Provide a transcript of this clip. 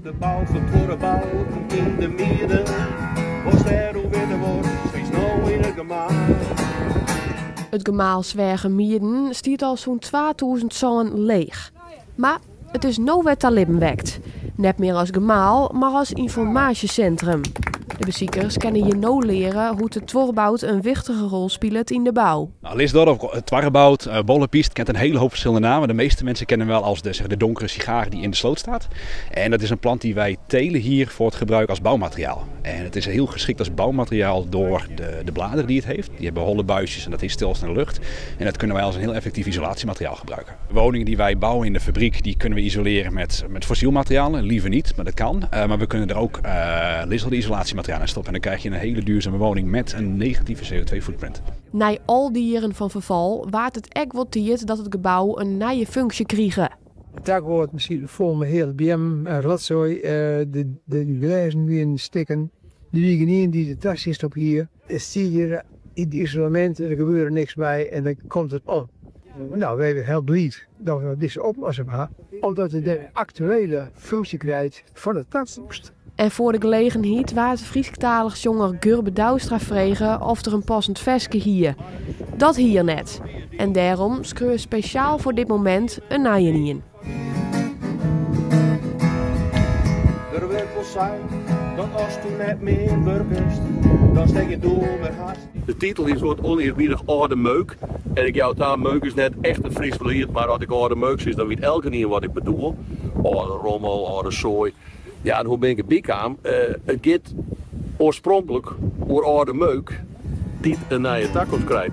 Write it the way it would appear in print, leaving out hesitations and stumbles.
De bou fan tuorrebouten yn de Mieden, Watst dêroer witte wolst, steist no yn it gemaal. It gemaal Sweagermieden stiet al sûnt 2007 leech. Mar it is no wer ta libben wekt. Net mear as gemaal, mar as ynformaasjesintrum. De besikers kinne hjir no leare hoe't de tuorrebout in wichtige rol spilet yn de bou. Nou, lisdodde of tuorrebout, bollepiest, kent een hele hoop verschillende namen. De meeste mensen kennen hem wel als de, zeg, de donkere sigaar die in de sloot staat. En dat is een plant die wij telen hier voor het gebruik als bouwmateriaal. En het is heel geschikt als bouwmateriaal door de bladeren die het heeft. Die hebben holle buisjes en dat is stilstaande lucht. En dat kunnen wij als een heel effectief isolatiemateriaal gebruiken. De woningen die wij bouwen in de fabriek, die kunnen we isoleren met fossiel materialen. Liever niet, maar dat kan. Maar we kunnen er ook lisdodde isolatiemateriaal in stoppen. En dan krijg je een hele duurzame woning met een negatieve CO2-footprint. Na al die jaren van verval waard it ek wol tiid dat it gebou in nije funksje krige. Het dak wordt misschien vol met hele beammen en rotzooi. De glêzen wienen stikken. De wiegen ien die de tas is op hier. Het zie hier in het isolement, er gebeurt niks bij en dan komt het op. Nou, wij zijn heel blij dat we deze oplossing hebben, omdat het de actuele functie krijgt van de toekomst. En foar de gelegenheid waard Frysktalich sjonger Gurbe Douwstra frege oft er in passend ferske hie. Dat hie er net. En dêrom skreau er spesjaal foar dit momint in nijenien. Der wurdt wol sein dat ast net mear wurkest, dan stek je doel wer hast. De titel is wat onearbiedich âlde meuk. En ik jou ta, meuk is net echt in Frysk wurd, mar as ik âlde meuk sis, dan wit elkenien wat ik bedoel. Alde rommel, âlde soai. Ja, en hoe bin ik derby kaam? It giet oarspronklik oer âlde meuk dy't in nije takomst krijt.